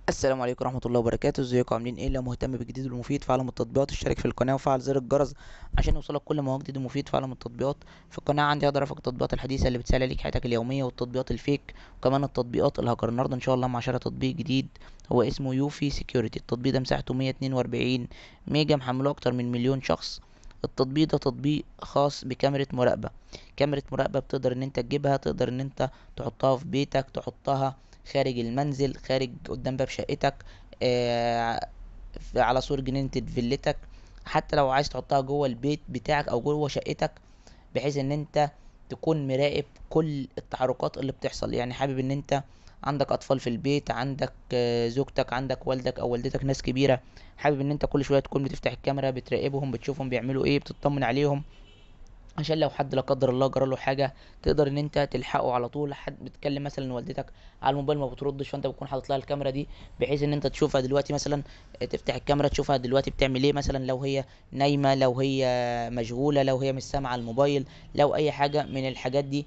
السلام عليكم ورحمة الله وبركاته. ازيكم عاملين ايه؟ لو مهتم بالجديد والمفيد في عالم التطبيقات اشترك في القناة وفعل زر الجرس عشان يوصلك كل ما هو جديد ومفيد في عالم التطبيقات. في القناة عندي هقدر ارفق التطبيقات الحديثة اللي بتسهل عليك حياتك اليومية والتطبيقات ال fake وكمان التطبيقات الهاكر. النهارده ان شاء الله مع شرح تطبيق جديد هو اسمه Eufy Security. التطبيق ده مساحته 142 ميجا، محمله اكتر من مليون شخص. التطبيق ده تطبيق خاص بكاميرا مراقبة، كاميرا مراقبة بتقدر ان انت تجيبها، تقدر ان انت تحطها في بيتك، تحطها خارج المنزل، خارج قدام باب شقتك، على سور جنينة فيلتك، حتى لو عايز تحطها جوه البيت بتاعك او جوه شقتك، بحيث ان انت تكون مراقب كل التحركات اللي بتحصل. حابب ان انت عندك اطفال في البيت، عندك زوجتك، عندك والدك او والدتك، ناس كبيرة، حابب ان انت كل شوية تكون بتفتح الكاميرا بتراقبهم، بتشوفهم بيعملوا ايه، بتطمن عليهم، عشان لو حد لا قدر الله جرى له حاجة تقدر ان انت تلحقه على طول. حد بتكلم مثلا والدتك على الموبايل ما بتردش، فانت بتكون حاطط لها الكاميرا دي بحيث ان انت تشوفها دلوقتي، مثلا تفتح الكاميرا تشوفها دلوقتي بتعمل ايه، مثلا لو هي نايمة، لو هي مشغولة، لو هي مش سامعه الموبايل، لو اي حاجة من الحاجات دي.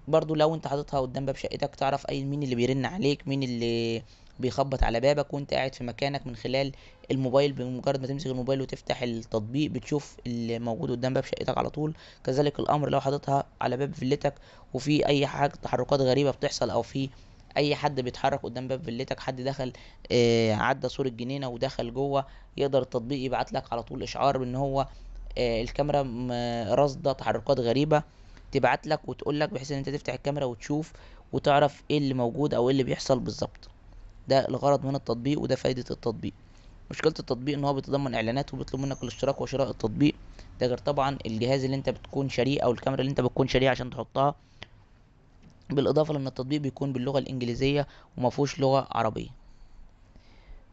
برضو لو انت حاططها قدام باب شقتك تعرف اي مين اللي بيرن عليك، مين اللي بيخبط على بابك وانت قاعد في مكانك من خلال الموبايل. بمجرد ما تمسك الموبايل وتفتح التطبيق بتشوف اللي موجود قدام باب شقتك على طول. كذلك الامر لو حاططها على باب فيلتك وفي اي حاجة تحركات غريبة بتحصل، او في اي حد بيتحرك قدام باب فيلتك، حد دخل، عدى سور الجنينة ودخل جوه، يقدر التطبيق يبعت لك على طول اشعار بان هو، الكاميرا راصده تحركات غريبة، تبعت لك وتقول لك، بحيث ان انت تفتح الكاميرا وتشوف وتعرف ايه اللي موجود او ايه اللي بيحصل بالظبط. ده الغرض من التطبيق وده فايدة التطبيق. مشكلة التطبيق ان هو بيتضمن اعلانات وبيطلب منك الاشتراك وشراء التطبيق، ده غير طبعا الجهاز اللي انت بتكون شاريه او الكاميرا اللي انت بتكون شاريها عشان تحطها، بالاضافة لان التطبيق بيكون باللغة الانجليزية وما فيهوش لغة عربية.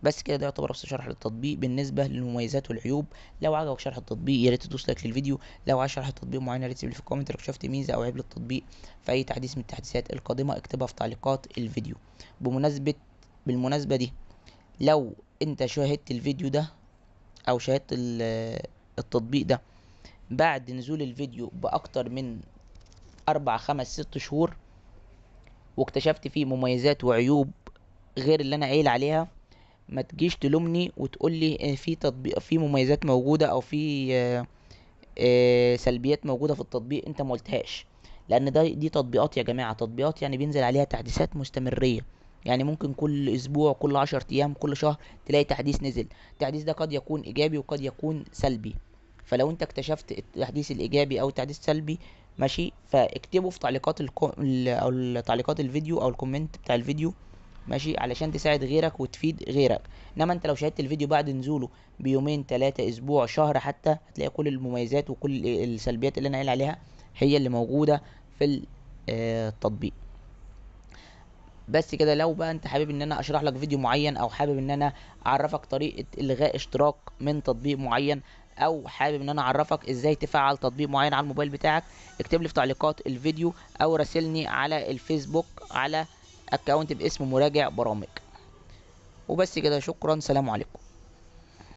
بس كده ده يعتبر ابسط شرح للتطبيق بالنسبة للمميزات والعيوب. لو عجبك شرح التطبيق يا ريت تدوس like للفيديو، لو عايز شرح تطبيق معين يا ريت تسيب لي في ال comment، لو شفت ميزة او عيب للتطبيق في اي تحديث من التحديثات القادمة اكتبها في تعليقات الفيديو. بالمناسبة دي لو انت شاهدت الفيديو ده او شاهدت التطبيق ده بعد نزول الفيديو باكتر من 4 5 6 شهور واكتشفت فيه مميزات وعيوب غير اللي انا قايل عليها، ما تجيش تلومني وتقول لي في تطبيق في مميزات موجودة او في سلبيات موجودة في التطبيق انت ما قلتهاش، لان دي تطبيقات يا جماعة، تطبيقات يعني بينزل عليها تحديثات مستمرية، يعني ممكن كل اسبوع، كل 10 ايام، كل شهر تلاقي تحديث نزل. التحديث ده قد يكون ايجابي وقد يكون سلبي، فلو انت اكتشفت التحديث الايجابي او التحديث السلبي ماشي، فاكتبه في تعليقات او تعليقات الفيديو او ال comment بتاع الفيديو ماشي، علشان تساعد غيرك وتفيد غيرك. انما انت لو شاهدت الفيديو بعد نزوله بيومين 3 اسبوع شهر حتى، هتلاقي كل المميزات وكل السلبيات اللي انا قايل عليها هي اللي موجودة في التطبيق. بس كده. لو بقى انت حابب ان انا اشرح لك فيديو معين، او حابب ان انا اعرفك طريقة الغاء اشتراك من تطبيق معين، او حابب ان انا اعرفك ازاي تفعل تطبيق معين على الموبايل بتاعك، اكتب لي في تعليقات الفيديو او راسلني على الفيسبوك على اكونت باسم مراجع برامج. وبس كده، شكرا، سلام عليكم.